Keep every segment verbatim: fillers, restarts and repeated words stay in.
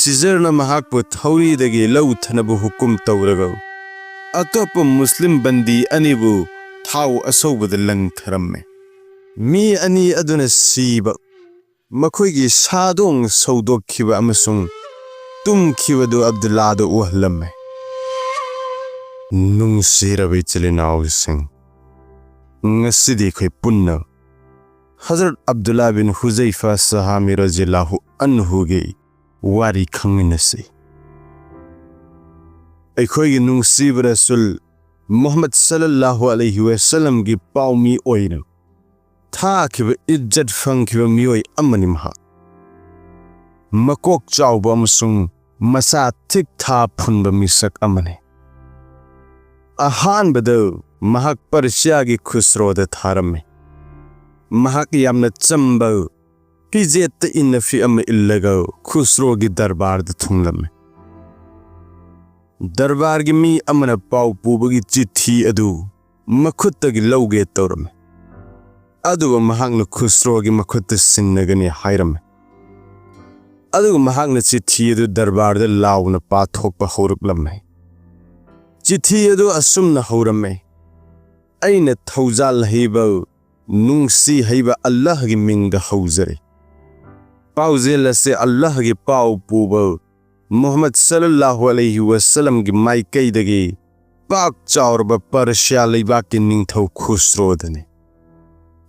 ꯁꯤꯖꯔꯅ ꯃꯍꯥꯛꯄꯨ ꯊꯧꯔꯤꯗꯒꯤ ꯂꯧꯊꯅꯕ ꯍꯨꯀꯨꯝ ꯇꯧꯔꯒ, ꯑꯇꯣꯞꯄ ꯃꯨꯁꯂꯤꯝ ꯕꯟꯗꯤ ꯑꯅꯤꯕꯨ ꯊꯥꯎ ꯑꯁꯧꯕꯗ ꯂꯪꯊꯔꯝꯃꯤ꯫ ꯃꯤ ꯑꯅꯤ ꯑꯗꯨꯅ ꯁꯤꯕ, ꯃꯈꯣꯏꯒꯤ ꯁꯥꯗꯣꯡ ꯁꯧꯗꯣꯛꯈꯤꯕ ꯑꯃꯁꯨꯡ ꯇꯨꯝꯈꯤꯕꯗꯨ ꯑꯕꯗꯨꯜꯂꯥꯗ ꯎꯍꯜꯂꯝꯃꯤ꯫ ꯅꯨꯡꯁꯤꯔꯕ ꯏꯆꯤꯜ ꯏꯅꯥꯎꯁꯤꯡ, ꯉꯁꯤꯗꯤ ꯑꯩꯈꯣꯏ ꯄꯨꯟꯅ ꯍꯖꯔꯠ ꯑꯕꯗꯨꯜꯂꯥ ꯕꯤꯟ ꯍꯨꯖꯩꯐꯥ ꯁꯍꯥꯃꯤ ꯔꯖꯤꯌꯜꯂꯥꯍꯨ ꯑꯟꯍꯨꯒꯤ ꯋꯥꯔꯤ ꯈꯪꯃꯤꯟꯅꯁꯤ꯫ ꯑꯩꯈꯣꯏꯒꯤ ꯅꯨꯡꯁꯤꯕ ꯔꯁꯨꯜ ꯃꯨꯍꯝꯃꯗ ꯁꯜꯂꯜꯂꯥꯍꯨ ꯑꯂꯩꯍꯤ ꯋꯁꯜꯂꯝꯒꯤ ꯄꯥꯎꯃꯤ ꯑꯣꯏꯅ ꯊꯥꯈꯤꯕ, ꯏꯖꯠ ꯐꯪꯈꯤꯕ ꯃꯤꯑꯣꯏ ꯑꯃꯅꯤ ꯃꯍꯥꯛ꯫ ꯃꯀꯣꯛ ꯆꯥꯎꯕ ꯑꯃꯁꯨꯡ ꯃꯁꯥ ꯊꯤꯛ ꯊꯥ ꯐꯨꯟꯕ ꯃꯤꯁꯛ ꯑꯃꯅꯤ꯫ ꯑꯍꯥꯟꯕꯗ ꯃꯍꯥꯛ ꯄꯔꯁꯤꯌꯥꯒꯤ ꯈꯨꯁꯔꯣꯗ ꯊꯥꯔꯝꯃꯤ꯫ ꯃꯍꯥꯛ ꯌꯥꯝꯅ ꯆꯝꯕ, ꯐꯤꯖꯦꯠꯇ ꯏꯟꯅꯐꯤ ꯑꯃ ꯏꯜꯂꯒ ꯈꯨꯁꯔꯣꯒꯤ ꯗꯔꯕꯥꯔꯗ ꯊꯨꯡꯂꯝꯃꯤ꯫ ꯗꯔꯕꯥꯔꯒꯤ ꯃꯤ ꯑꯃꯅ ꯄꯥꯎ ꯄꯨꯕꯒꯤ ꯆꯤꯊꯤ ꯑꯗꯨ ꯃꯈꯨꯠꯇꯒꯤ ꯂꯧꯒꯦ ꯇꯧꯔꯝꯃꯤ, ꯑꯗꯨꯒ ꯃꯍꯥꯛꯅ ꯈꯨꯁꯔꯣꯒꯤ ꯃꯈꯨꯠꯇ ꯁꯤꯟꯅꯒꯅꯤ ꯍꯥꯏꯔꯝꯃꯤ꯫ ꯑꯗꯨꯒ ꯃꯍꯥꯛꯅ ꯆꯤꯊꯤ ꯑꯗꯨ ꯗꯔꯕꯥꯔꯗ ꯂꯥꯎꯅ ꯄꯥꯊꯣꯛꯄ ꯍꯧꯔꯛꯂꯝꯃꯤ꯫ ꯆꯤꯊꯤ ꯑꯗꯨ ꯑꯁꯨꯝꯅ ꯍꯧꯔꯝꯃꯤ: "ꯑꯩꯅ ꯊꯧꯖꯥꯜ ꯍꯩꯕ, ꯅꯨꯡꯁꯤ ꯍꯩꯕ ꯑꯜꯂꯥꯍꯒꯤ ꯃꯤꯡꯗ ꯍꯧꯖꯔꯤ꯫ ꯄꯥꯎꯖꯦꯜ ꯑꯁꯤ ꯑꯜꯂꯥꯍꯒꯤ ꯄꯥꯎ ꯄꯨꯕ ꯃꯨꯍꯝꯃꯗ ꯁꯜꯂꯜꯂꯥꯍꯨ ꯑꯂꯩꯍꯤ ꯋꯁꯜꯂꯝꯒꯤ ꯃꯥꯏꯀꯩꯗꯒꯤ ꯄꯥꯛ ꯆꯥꯎꯔꯕ ꯄꯔꯁꯤꯌꯥ ꯂꯩꯕꯥꯛꯀꯤ ꯅꯤꯡꯊꯧ ꯈꯨꯁꯔꯣꯗꯅꯤ꯫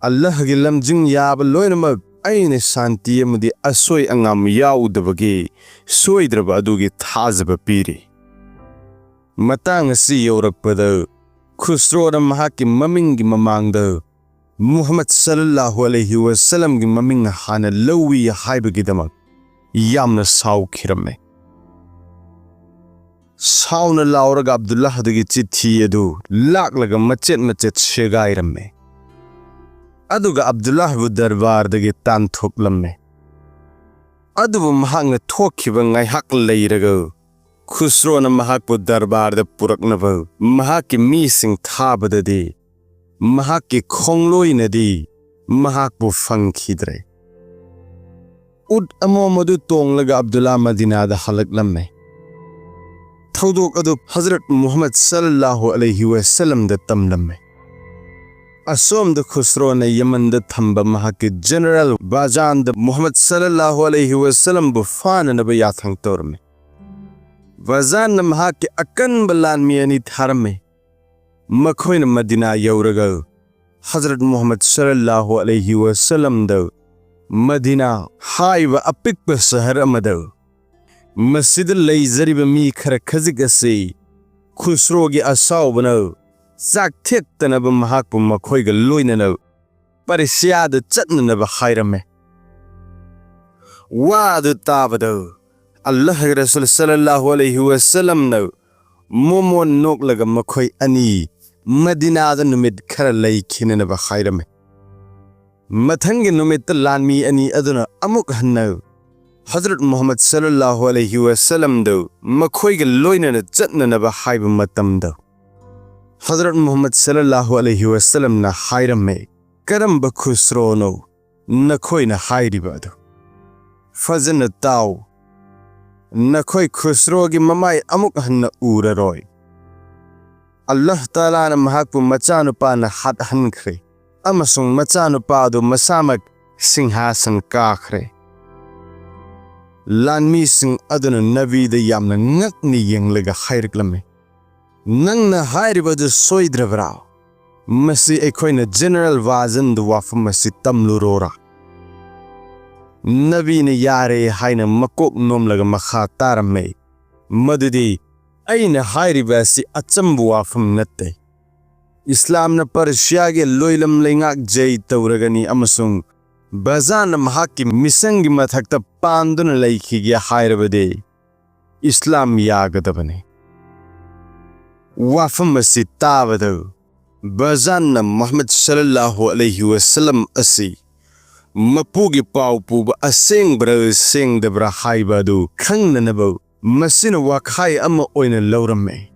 ꯑꯜꯂꯥꯍꯒꯤ ꯂꯝꯖꯤꯡ ꯌꯥꯕ ꯂꯣꯏꯅꯃꯛ ꯑꯩꯅ ꯁꯥꯟꯇꯤ ꯑꯃꯗꯤ ꯑꯁꯣꯏ ꯑꯉꯥꯝ ꯌꯥꯎꯗꯕꯒꯤ ꯁꯣꯏꯗ꯭ꯔꯕ ꯑꯗꯨꯒꯤ ꯊꯥꯖꯕ ꯄꯤꯔꯤ꯫" ꯃꯇꯥꯡ ꯑꯁꯤ ꯌꯧꯔꯛꯄꯗ, ꯈꯨꯁꯔꯣꯅ ꯃꯍꯥꯛꯀꯤ ꯃꯃꯤꯡꯒꯤ ꯃꯃꯥꯡꯗ ꯃꯨꯍꯝꯃꯗ ꯁꯜꯂꯜꯂꯥꯍꯨ ꯑꯂꯩꯍꯤ ꯋꯁꯜꯂꯝꯒꯤ ꯃꯃꯤꯡ ꯍꯥꯟꯅ ꯂꯧꯏ ꯍꯥꯏꯕꯒꯤꯗꯃꯛ ꯌꯥꯝꯅ ꯁꯥꯎꯈꯤꯔꯝꯃꯤ꯫ ꯁꯥꯎꯅ ꯂꯥꯎꯔꯒ ꯑꯕꯗꯨꯜꯂꯥꯍꯗꯒꯤ ꯆꯤꯊꯤ ꯑꯗꯨ ꯂꯥꯛꯂꯒ ꯃꯆꯦꯠ ꯃꯆꯦꯠ ꯁꯦꯒꯥꯏꯔꯝꯃꯤ꯫ ꯑꯗꯨꯒ ꯑꯕꯗꯨꯜꯂꯥꯍꯕꯨ ꯗꯔꯕꯥꯔꯗꯒꯤ ꯇꯥꯟꯊꯣꯛꯂꯝꯃꯤ꯫ ꯑꯗꯨꯕꯨ ꯃꯍꯥꯛꯅ ꯊꯣꯛꯈꯤꯕ ꯉꯥꯏꯍꯥꯛ ꯂꯩꯔꯒ, ꯈꯨꯁꯔꯣꯅ ꯃꯍꯥꯛꯄꯨ ꯗꯔꯕꯥꯔꯗ ꯄꯨꯔꯛꯅꯕ ꯃꯍꯥꯛꯀꯤ ꯃꯤꯁꯤꯡ ꯊꯥꯕꯗꯗꯤ, ꯃꯍꯥꯛꯀꯤ ꯈꯣꯡꯂꯣꯏꯅꯗꯤ ꯃꯍꯥꯛꯄꯨ ꯐꯪꯈꯤꯗ꯭ꯔꯦ꯫ ꯎꯠ ꯑꯃꯣꯝ ꯑꯗꯨ ꯇꯣꯡꯂꯒ ꯑꯕꯗꯨꯜꯂꯥ ꯃꯗꯤꯅꯥꯗ ꯍꯜꯂꯛꯂꯝꯃꯦ꯫ ꯊꯧꯗꯣꯛ ꯑꯗꯨ ꯍꯖꯔꯠ ꯃꯨꯍꯝꯃꯗ ꯁꯜꯂꯜꯂꯥꯍꯨ ꯑꯂꯩꯍꯤ ꯋꯥꯁꯜꯂꯝꯗ ꯇꯝꯂꯝꯃꯦ꯫ ꯑꯁꯣꯝꯗ ꯈꯨꯁꯔꯣꯅ ꯌꯃꯟꯗ ꯊꯝꯕ ꯃꯍꯥꯛꯀꯤ ꯖꯦꯅꯔꯦꯜ ꯕꯥꯖꯥꯟꯗ ꯃꯨꯍꯝꯃꯗ ꯁꯜꯂꯜꯂꯥꯍꯨ ꯑꯂꯩꯍꯤ ꯋꯥꯁꯜꯂꯝꯕꯨ ꯐꯥꯅꯅꯕ ꯌꯥꯊꯪ ꯇꯧꯔꯝꯃꯤ꯫ ꯕꯥꯖꯥꯟꯅ ꯃꯍꯥꯛꯀꯤ ꯑꯀꯟꯕ ꯂꯥꯟꯃꯤ ꯑꯅꯤ ꯊꯥꯔꯝꯃꯤ꯫ ꯃꯈꯣꯏꯅ ꯃꯗꯤꯅꯥ ꯌꯧꯔꯒ ꯍꯖꯔꯠ ꯃꯨꯍꯝꯃꯗ ꯁꯜꯂꯜꯂꯥꯍꯨ ꯑꯂꯩꯍꯤ ꯋꯥꯁꯜꯂꯝꯗ ꯃꯗꯤꯅꯥ ꯍꯥꯏꯕ ꯑꯄꯤꯛꯄ ꯁꯍꯔ ꯑꯃꯗ ꯃꯁꯤꯗ ꯂꯩꯖꯔꯤꯕ ꯃꯤ ꯈꯔ ꯈꯖꯤꯛ ꯑꯁꯤ ꯈꯨꯁꯔꯣꯒꯤ ꯑꯁꯥꯎꯕꯅ ꯆꯥꯛ ꯊꯦꯛꯇꯅꯕ ꯃꯍꯥꯛꯄꯨ ꯃꯈꯣꯏꯒ ꯂꯣꯏꯅꯅ ꯄꯔꯁꯤꯌꯥꯗ ꯆꯠꯅꯅꯕ ꯍꯥꯏꯔꯝꯃꯦ꯫ ꯋꯥ ꯑꯗꯨ ꯇꯥꯕꯗ ꯑꯜꯂꯥꯍꯒꯤ ꯔꯁꯨꯜ ꯁꯜꯂꯜꯂꯥꯍꯨ ꯑꯂꯩꯍꯤ ꯋꯥꯁꯜꯂꯝꯅ ꯃꯣꯃꯣꯟ ꯅꯣꯛꯂꯒ ꯃꯈꯣꯏ ꯑꯅꯤ ꯃꯗꯤꯅꯥꯗ ꯅꯨꯃꯤꯠ ꯈꯔ ꯂꯩꯈꯤꯅꯅꯕ ꯍꯥꯏꯔꯝꯃꯤ꯫ ꯃꯊꯪꯒꯤ ꯅꯨꯃꯤꯠꯇ ꯂꯥꯟꯃꯤ ꯑꯅꯤ ꯑꯗꯨꯅ ꯑꯃꯨꯛ ꯍꯟꯅ ꯍꯖꯔꯠ ꯃꯨꯍꯝꯃꯗ ꯁꯜꯂꯜꯂꯥꯍꯨ ꯑꯂꯩꯍꯤ ꯋꯥꯁꯜꯂꯝꯗ ꯃꯈꯣꯏꯒ ꯂꯣꯏꯅꯅ ꯆꯠꯅꯅꯕ ꯍꯥꯏꯕ ꯃꯇꯝꯗ ꯍꯖꯔꯠ ꯃꯨꯍꯝꯃꯗ ꯁꯜꯂꯜꯂꯥꯍꯨ ꯑꯂꯩꯍꯤ ꯋꯥꯁꯜꯂꯝꯅ ꯍꯥꯏꯔꯝꯃꯤ, "ꯀꯔꯝꯕ ꯈꯨꯁꯔꯣꯅꯣ ꯅꯈꯣꯏꯅ ꯍꯥꯏꯔꯤꯕ ꯑꯗꯨ? ꯐꯖꯅ ꯇꯥꯎ, ꯅꯈꯣꯏ ꯈꯨꯁꯔꯣꯒꯤ ꯃꯃꯥꯏ ꯑꯃꯨꯛ ꯍꯟꯅ ꯎꯔꯔꯣꯏ꯫ ꯑꯜꯂꯥꯍ ꯇꯥꯂꯥꯅ ꯃꯍꯥꯛꯄꯨ ꯃꯆꯥꯅꯨꯄꯥꯅ ꯍꯥꯠꯍꯟꯈ꯭ꯔꯦ ꯑꯃꯁꯨꯡ ꯃꯆꯥꯅꯨꯄꯥ ꯑꯗꯨ ꯃꯁꯥꯃꯛ ꯁꯤꯡꯍꯥꯁꯟ ꯀꯥꯈ꯭ꯔꯦ꯫" ꯂꯥꯟꯃꯤꯁꯤꯡ ꯑꯗꯨꯅ ꯅꯕꯤꯗ ꯌꯥꯝꯅ ꯉꯛꯅ ꯌꯦꯡꯂꯒ ꯍꯥꯏꯔꯛꯂꯝꯃꯤ, "ꯅꯪꯅ ꯍꯥꯏꯔꯤꯕꯗꯨ ꯁꯣꯏꯗ꯭ꯔꯕ꯭ꯔꯥ? ꯃꯁꯤ ꯑꯩꯈꯣꯏꯅ ꯖꯦꯅꯔꯦꯜ ꯕꯥꯖꯟꯗ ꯋꯥꯐꯝ ꯑꯁꯤ ꯇꯝꯂꯨꯔꯣꯔꯥ?" ꯅꯕꯤꯅ ꯌꯥꯔꯦ ꯍꯥꯏꯅ ꯃꯀꯣꯛ ꯅꯣꯝꯂꯒ ꯃꯈꯥ ꯇꯥꯔꯝꯃꯤ, "ꯃꯗꯨꯗꯤ ꯑꯩꯅ ꯍꯥꯏꯔꯤꯕ ꯑꯁꯤ ꯑꯆꯝꯕ ꯋꯥꯐꯝ ꯅꯠꯇꯦ꯫ ꯏꯁꯂꯥꯝꯅ ꯄꯔꯁꯤꯌꯥꯒꯤ ꯂꯣꯏꯂꯝ ꯂꯩꯉꯥꯛ ꯖꯩ ꯇꯧꯔꯒꯅꯤ ꯑꯃꯁꯨꯡ ꯕꯖꯥꯟꯅ ꯃꯍꯥꯛꯀꯤ ꯃꯤꯁꯪꯒꯤ ꯃꯊꯛꯇ ꯄꯥꯟꯗꯨꯅ ꯂꯩꯈꯤꯒꯦ ꯍꯥꯏꯔꯕꯗꯤ ꯏꯁꯂꯥꯝ ꯌꯥꯒꯗꯕꯅꯤ꯫" ꯋꯥꯐꯝ ꯑꯁꯤ ꯇꯥꯕꯗ ꯕꯖꯥꯟꯅ ꯃꯨꯍꯝꯃꯗ ꯁꯜꯂꯜꯂꯥꯍꯨ ꯑꯂꯩꯍꯤ ꯋꯥꯁꯜꯂꯝ ꯑꯁꯤ ꯃꯄꯨꯒꯤ ꯄꯥꯎ ꯄꯨꯕ ꯑꯁꯦꯡꯕ꯭ꯔꯥ ꯁꯦꯡꯗꯕ꯭ꯔꯥ ꯍꯥꯏꯕ ꯑꯗꯨ ꯈꯪꯅꯅꯕ ꯃꯁꯤꯅ ꯋꯥꯈꯥꯏ ꯑꯃ ꯑꯣꯏꯅ ꯂꯧꯔꯝꯃꯤ꯫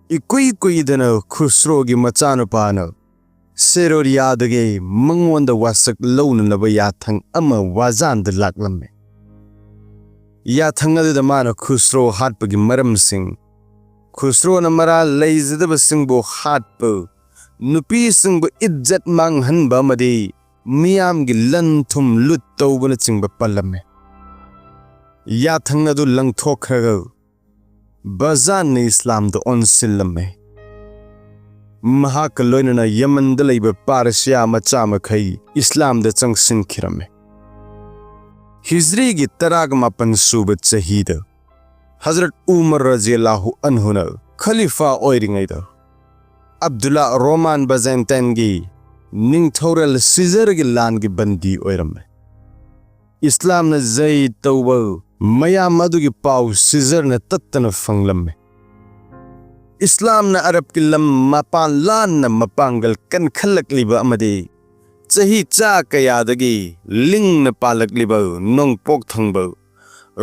ꯏꯀꯨꯏ ꯀꯨꯏꯗꯅ ꯈꯨꯁꯔꯣꯒꯤ ꯃꯆꯥꯅꯨꯄꯥꯅ ꯁꯦꯔꯣꯔꯤꯌꯥꯗꯒꯤ ꯃꯉꯣꯟꯗ ꯋꯥꯁꯛ ꯂꯧꯅꯅꯕ ꯌꯥꯊꯪ ꯑꯃ ꯋꯥꯖꯥꯟꯗ ꯂꯥꯛꯂꯝꯃꯤ꯫ ꯌꯥꯊꯪ ꯑꯗꯨꯗ ꯃꯥꯅ ꯈꯨꯁꯔꯣ ꯍꯥꯠꯄꯒꯤ ꯃꯔꯝꯁꯤꯡ, ꯈꯨꯁꯔꯣꯅ ꯃꯔꯥꯜ ꯂꯩꯖꯗꯕꯁꯤꯡꯕꯨ ꯍꯥꯠꯄ, ꯅꯨꯄꯤꯁꯤꯡꯕꯨ ꯏꯖꯠ ꯃꯥꯡꯍꯟꯕ ꯑꯃꯗꯤ ꯃꯤꯌꯥꯝꯒꯤ ꯂꯟ ꯊꯨꯝ ꯂꯨꯠ ꯇꯧꯕꯅꯆꯤꯡꯕ ꯄꯜꯂꯝꯃꯤ꯫ ꯌꯥꯊꯪ ꯑꯗꯨ ꯂꯪꯊꯣꯛꯈ꯭ꯔꯒ ꯕꯖꯥꯟꯅ ꯏꯁꯂꯥꯝꯗ ꯑꯣꯟꯁꯤꯜꯂꯝꯃꯤ꯫ ꯃꯍꯥꯛꯀ ꯂꯣꯏꯅꯅ ꯌꯃꯟꯗ ꯂꯩꯕ ꯄꯥꯔꯁꯤꯌꯥ ꯃꯆꯥ ꯃꯈꯩ ꯏꯁꯂꯥꯝꯗ ꯆꯪꯁꯤꯟꯈꯤꯔꯝꯃꯤ꯫ ꯍꯤꯖ꯭ꯔꯤꯒꯤ ꯇꯔꯥꯒ ꯃꯥꯄꯟ ꯁꯨꯕ ꯆꯍꯤꯗ ꯍꯖꯔꯠ ꯎꯃꯔ ꯔꯖꯤꯌꯜꯂꯥꯍꯨ ꯑꯟꯍꯨꯅ ꯈꯂꯤꯐꯥ ꯑꯣꯏꯔꯤꯉꯩꯗ, ꯑꯕꯗꯨꯜꯂꯥ ꯔꯣꯃꯥꯟ ꯕꯥꯏꯖꯦꯟꯇꯥꯏꯟꯒꯤ ꯅꯤꯡꯊꯧꯔꯦꯜ ꯁꯤꯖꯔꯒꯤ ꯂꯥꯟꯒꯤ ꯕꯟꯗꯤ ꯑꯣꯏꯔꯝꯃꯤ꯫ ꯏꯁꯂꯥꯝꯅ ꯖꯩ ꯇꯧꯕ ꯃꯌꯥꯝ ꯑꯗꯨꯒꯤ ꯄꯥꯎ ꯁꯤꯖꯔꯅ ꯇꯠꯇꯅ ꯐꯪꯂꯝꯃꯤ꯫ ꯏꯁꯂꯥꯝꯅ ꯑꯔꯕꯀꯤ ꯂꯝ ꯃꯄꯥꯟ ꯂꯥꯟꯅ ꯃꯄꯥꯡꯒꯜ ꯀꯟꯈꯠꯂꯛꯂꯤꯕ ꯑꯃꯗꯤ ꯆꯍꯤ ꯆꯥ ꯀꯌꯥꯗꯒꯤ ꯂꯤꯡꯅ ꯄꯥꯜꯂꯛꯂꯤꯕ ꯅꯣꯡꯄꯣꯛ ꯊꯪꯕ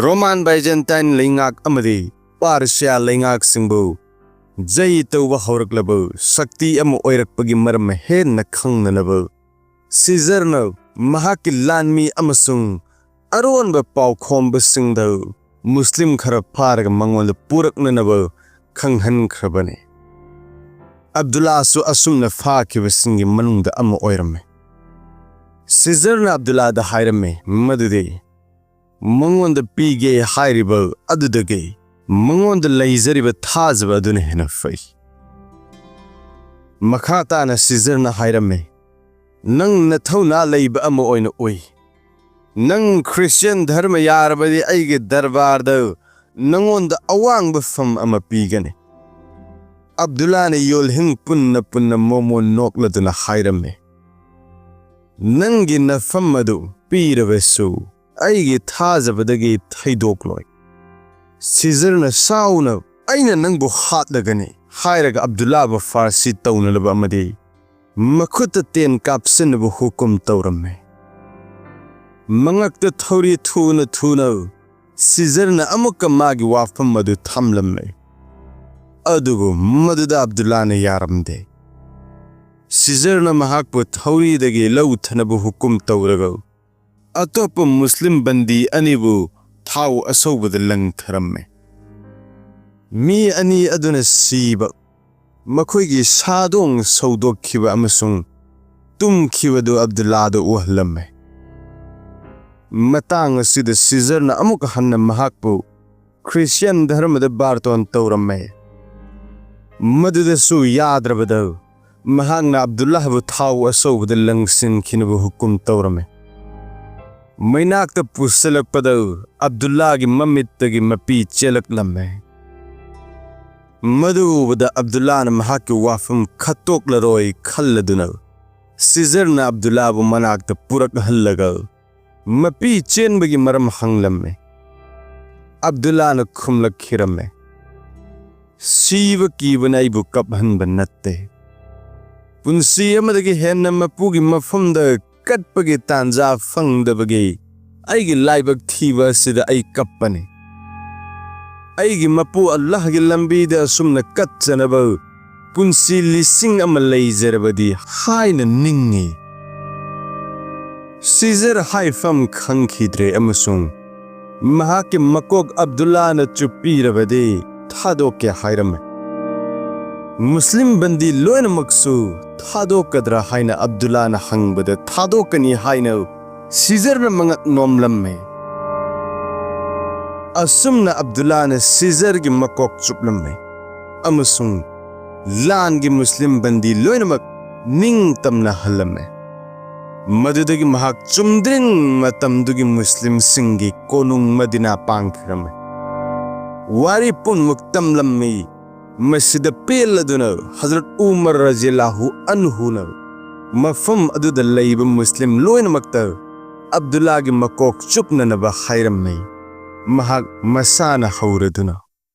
ꯔꯣꯃꯥꯟ ꯕꯥꯏꯖꯦꯟꯇꯥꯏꯟ ꯂꯩꯉꯥꯛ ꯑꯃꯗꯤ ꯄꯥꯔꯁꯤꯌꯥ ꯂꯩꯉꯥꯛꯁꯤꯡꯕꯨ ꯖꯩ ꯇꯧꯕ ꯍꯧꯔꯛꯂꯕ ꯁꯛꯇꯤ ꯑꯃ ꯑꯣꯏꯔꯛꯄꯒꯤ ꯃꯔꯝ ꯍꯦꯟꯅ ꯈꯪꯅꯅꯕ, ꯁꯤꯖꯔꯅ ꯃꯍꯥꯛꯀꯤ ꯂꯥꯟꯃꯤ ꯑꯃꯁꯨꯡ ꯑꯔꯣꯟꯕ ꯄꯥꯎꯈꯣꯝꯕꯁꯤꯡꯗ ꯃꯨꯁꯂꯤꯝ ꯈꯔ ꯐꯥꯔꯒ ꯃꯉꯣꯟꯗ ꯄꯨꯔꯛꯅꯅꯕ ꯈꯪꯍꯟꯈ꯭ꯔꯕꯅꯤ꯫ ꯑꯕꯗꯨꯜꯂꯥꯁꯨ ꯑꯁꯨꯝꯅ ꯐꯥꯈꯤꯕꯁꯤꯡꯒꯤ ꯃꯅꯨꯡꯗ ꯑꯃ ꯑꯣꯏꯔꯝꯃꯤ꯫ ꯁꯤꯖꯔꯅ ꯑꯕꯗꯨꯜꯂꯥꯗ ꯍꯥꯏꯔꯝꯃꯤ ꯃꯗꯨꯗꯤ ꯃꯉꯣꯟꯗ ꯄꯤꯒꯦ ꯍꯥꯏꯔꯤꯕ ꯑꯗꯨꯗꯒꯤ ꯃꯉꯣꯟꯗ ꯂꯩꯖꯔꯤꯕ ꯊꯥꯖꯕ ꯑꯗꯨꯅ ꯍꯦꯟꯅ ꯐꯩ꯫ ꯃꯈꯥ ꯇꯥꯅ ꯁꯤꯖꯔꯅ ꯍꯥꯏꯔꯝꯃꯤ, "ꯅꯪ ꯅꯊꯧꯅꯥ ꯂꯩꯕ ꯑꯃ ꯑꯣꯏꯅ ꯎꯏ꯫ ꯅꯪ ꯈ꯭ꯔꯤꯁꯇꯤꯌꯥꯟ ꯙꯔꯃ ꯌꯥꯔꯕꯗꯤ ꯑꯩꯒꯤ ꯗꯔꯕꯥꯔꯗ ꯅꯉꯣꯟꯗ ꯑꯋꯥꯡꯕ ꯐꯝ ꯑꯃ ꯄꯤꯒꯅꯤ꯫" ꯑꯕꯗꯨꯜꯂꯥꯅ ꯌꯣꯜꯍꯤꯡ ꯄꯨꯟꯅ ꯄꯨꯟꯅ ꯃꯣꯃꯣꯟ ꯅꯣꯛꯂꯗꯨꯅ ꯍꯥꯏꯔꯝꯃꯤ, "ꯅꯪꯒꯤ ꯅꯐꯝ ꯑꯗꯨ ꯄꯤꯔꯕꯁꯨ ꯑꯩꯒꯤ ꯊꯥꯖꯕꯗꯒꯤ ꯊꯩꯗꯣꯛꯂꯣꯏ꯫" ꯁꯤꯖꯔꯅ ꯁꯥꯎꯅ, "ꯑꯩꯅ ꯅꯪꯕꯨ ꯍꯥꯠꯂꯒꯅꯤ" ꯍꯥꯏꯔꯒ ꯑꯕꯗꯨꯜꯂꯥꯕꯨ ꯐꯥꯔꯁꯤ ꯇꯧꯅꯅꯕ ꯑꯃꯗꯤ ꯃꯈꯨꯠꯇ ꯇꯦꯟ ꯀꯥꯞꯁꯤꯟꯅꯕ ꯍꯨꯀꯨꯝ ꯇꯧꯔꯝꯃꯤ꯫ ꯃꯉꯛꯇ ꯊꯧꯔꯤ ꯊꯨꯅ ꯊꯨꯅ ꯁꯤꯖꯔꯅ ꯑꯃꯨꯛꯀ ꯃꯥꯒꯤ ꯋꯥꯐꯝ ꯑꯗꯨ ꯊꯝꯂꯝꯃꯤ꯫ ꯑꯗꯨꯕꯨ ꯃꯗꯨꯗ ꯑꯕꯗꯨꯜꯂꯥꯅ ꯌꯥꯔꯝꯗꯦ꯫ ꯁꯤꯖꯔꯅ ꯃꯍꯥꯛꯄꯨ ꯊꯧꯔꯤꯗꯒꯤ ꯂꯧꯊꯅꯕ ꯍꯨꯀꯨꯝ ꯇꯧꯔꯒ, ꯑꯇꯣꯞꯄ ꯃꯨꯁꯂꯤꯝ ꯕꯟꯗꯤ ꯑꯅꯤꯕꯨ ꯊꯥꯎ ꯑꯁꯧꯕꯗ ꯂꯪꯊꯔꯝꯃꯦ꯫ ꯃꯤ ꯑꯅꯤ ꯑꯗꯨꯅ ꯁꯤꯕ, ꯃꯈꯣꯏꯒꯤ ꯁꯥꯗꯣꯡ ꯁꯧꯗꯣꯛꯈꯤꯕ ꯑꯃꯁꯨꯡ ꯇꯨꯝꯈꯤꯕꯗꯨ ꯑꯕꯗꯨꯜꯂꯥꯗ ꯎꯍꯜꯂꯝꯃꯦ꯫ ꯃꯇꯥꯡ ꯑꯁꯤꯗ ꯁꯤꯖꯔꯅ ꯑꯃꯨꯛ ꯍꯟꯅ ꯃꯍꯥꯛꯄꯨ ꯈ꯭ꯔꯤꯁꯇꯤꯌꯥꯟ ꯙꯔꯃꯗ ꯕꯥꯔꯇꯣꯟ ꯇꯧꯔꯝꯃꯦ꯫ ꯃꯗꯨꯗꯁꯨ ꯌꯥꯗ꯭ꯔꯕꯗ, ꯃꯍꯥꯛꯅ ꯑꯕꯗꯨꯜꯂꯥꯍꯕꯨ ꯊꯥꯎ ꯑꯁꯧꯕꯗ ꯂꯪꯁꯤꯟꯈꯤꯅꯕ ꯍꯨꯀꯨꯝ ꯇꯧꯔꯝꯃꯦ꯫ ꯃꯩꯅꯥꯛꯇ ꯄꯨꯁꯤꯜꯂꯛꯄꯗ ꯑꯕꯗꯨꯜꯂꯥꯒꯤ ꯃꯃꯤꯠꯇꯒꯤ ꯃꯄꯤ ꯆꯦꯜꯂꯛꯂꯝꯃꯦ꯫ ꯃꯗꯨ ꯎꯕꯗ ꯑꯕꯗꯨꯜꯂꯥꯅ ꯃꯍꯥꯛꯀꯤ ꯋꯥꯐꯝ ꯈꯠꯇꯣꯛꯂꯔꯣꯏ ꯈꯜꯂꯗꯨꯅ, ꯁꯤꯖꯔꯅ ꯑꯕꯗꯨꯜꯂꯥꯕꯨ ꯃꯅꯥꯛꯇ ꯄꯨꯔꯛꯍꯜꯂꯒ, ꯃꯄꯤ ꯆꯦꯟꯕꯒꯤ ꯃꯔꯝ ꯍꯪꯂꯝꯃꯦ꯫ ꯑꯕꯗꯨꯜꯂꯥꯅ ꯈꯨꯝꯂꯛꯈꯤꯔꯝꯃꯦ, "ꯁꯤꯕ ꯀꯤꯕꯅ ꯑꯩꯕꯨ ꯀꯞꯍꯟꯕ ꯅꯠꯇꯦ꯫ ꯄꯨꯟꯁꯤ ꯑꯃꯗꯒꯤ ꯍꯦꯟꯅ ꯃꯄꯨꯒꯤ ꯃꯐꯝꯗ ꯀꯠꯄꯒꯤ ꯇꯥꯟꯖꯥ ꯐꯪꯗꯕꯒꯤ ꯑꯩꯒꯤ ꯂꯥꯏꯕꯛ ꯊꯤꯕ ꯑꯁꯤꯗ ꯑꯩ ꯀꯞꯄꯅꯤ꯫ ꯑꯩꯒꯤ ꯃꯄꯨ ꯑꯜꯂꯥꯍꯒꯤ ꯂꯝꯕꯤꯗ ꯑꯁꯨꯝꯅ ꯀꯠꯆꯅꯕ ꯄꯨꯟꯁꯤ ꯂꯤꯁꯤꯡ ꯑꯃ ꯂꯩꯖꯔꯕꯗꯤ" ꯍꯥꯏꯅ ꯅꯤꯡꯏ꯫ ꯁꯤꯖꯔ ꯍꯥꯏꯐꯝ ꯈꯪꯈꯤꯗ꯭ꯔꯦ ꯑꯃꯁꯨꯡ ꯃꯍꯥꯛꯀꯤ ꯃꯀꯣꯛ ꯑꯕꯗꯨꯜꯂꯥꯅ ꯆꯨꯞꯄꯤꯔꯕꯗꯤ ꯊꯥꯗꯣꯛꯀꯦ ꯍꯥꯏꯔꯝꯃꯤ꯫ ꯃꯨꯁꯂꯤꯝ ꯕꯟꯗꯤ ꯂꯣꯏꯅꯃꯛꯁꯨ ꯊꯥꯗꯣꯛꯀꯗ꯭ꯔꯥ ꯍꯥꯏꯅ ꯑꯕꯗꯨꯜꯂꯥꯅ ꯍꯪꯕꯗ, "ꯊꯥꯗꯣꯛꯀꯅꯤ" ꯍꯥꯏꯅ ꯁꯤꯖꯔꯅ ꯃꯉꯛ ꯅꯣꯝꯂꯝꯃꯤ꯫ ꯑꯁꯨꯝꯅ ꯑꯕꯗꯨꯜꯂꯥꯅ ꯁꯤꯖꯔꯒꯤ ꯃꯀꯣꯛ ꯆꯨꯞꯂꯝꯃꯤ ꯑꯃꯁꯨꯡ ꯂꯥꯟꯒꯤ ꯃꯨꯁꯂꯤꯝ ꯕꯟꯗꯤ ꯂꯣꯏꯅꯃꯛ ꯅꯤꯡꯇꯝꯅ ꯍꯜꯂꯝꯃꯤ꯫ ꯃꯗꯨꯗꯒꯤ ꯃꯍꯥꯛ ꯆꯨꯝꯗ꯭ꯔꯤꯡ ꯃꯇꯝꯗꯨꯒꯤ ꯃꯨꯁꯂꯤꯝꯁꯤꯡꯒꯤ ꯀꯣꯅꯨꯡ ꯃꯗꯤꯅꯥ ꯄꯥꯡꯈꯤꯔꯝꯃꯤ꯫ ꯋꯥꯔꯤ ꯄꯨꯝꯅꯃꯛ ꯇꯝꯂꯝꯃꯤ꯫ ꯃꯁꯤꯗ ꯄꯦꯜꯂꯗꯨꯅ ꯍꯖꯔꯠ ꯎꯃꯔ ꯔꯖꯤꯌꯜꯂꯥꯍꯨ ꯑꯟꯍꯨꯅ ꯃꯐꯝ ꯑꯗꯨꯗ ꯂꯩꯕ ꯃꯨꯁꯂꯤꯝ ꯂꯣꯏꯅꯃꯛꯇ ꯑꯕꯗꯨꯜꯂꯥꯒꯤ ꯃꯀꯣꯛ ꯆꯨꯞꯅꯅꯕ ꯍꯥꯏꯔꯝꯃꯤ꯫ ꯃꯍꯥꯛ ꯃꯁꯥꯅ ꯍꯧꯔꯗꯨꯅ,